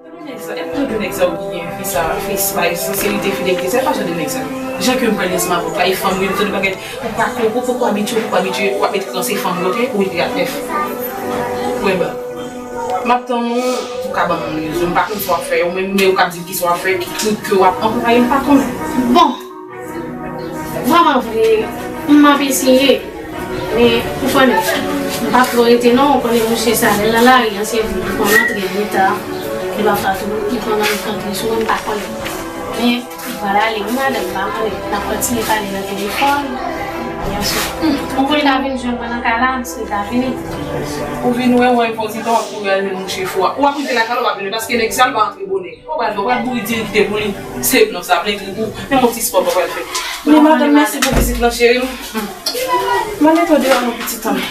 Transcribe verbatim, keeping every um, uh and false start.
Tande nèg sa, e pa jan de nèg sa ou genyen, fi sa, fi sa, e sansyalite, fidelite, sa e pa jan de nèg sa. Jan ke m pral ansanm avè w la, e fanm yo, tande bagay, ou pa konprann, ou poko abitye, ou poko abitye, w ap mete nan se fanm yo, ok, ou rete ak nèf. Wè ba. M ap tann ou, ou ka ban m yon rezon, m pa konn sa w ap fè, ou menm, men ou ka di m ki sa w ap fè, ki trik ke w ap anplwaye, m pa konnen. Bon, vrèman vre, m ap eseye. Men, ou konnen, m p ap twò rete non, ou konnen mouche sa, lè l nan lari an, se vre, li konn antre byen ta, li pafwa tou, li konn antre sou mwen, m pa konnen. Men, m pral ale, wi, madanm, m pa konnen, n ap kontinye pale nan telefòn. Byen si. Ou konn ta vin jwenn mwen nan kay la, si l ta vini. Ou vin wè, wè, fò ti tan w ap kouri al jwenn mouche fou a. Ou ap rive lakay la, ou p ap vin, paske nèg sa, l pa antre bonè. Ou pral, ou pral bouri diri kite pou li. Se blan sa, plen tripou. Men yon ti spò ou pral fè. Men madanm, mèsi pou vizit lan, cheri m. M ale tande a yon pitit tan.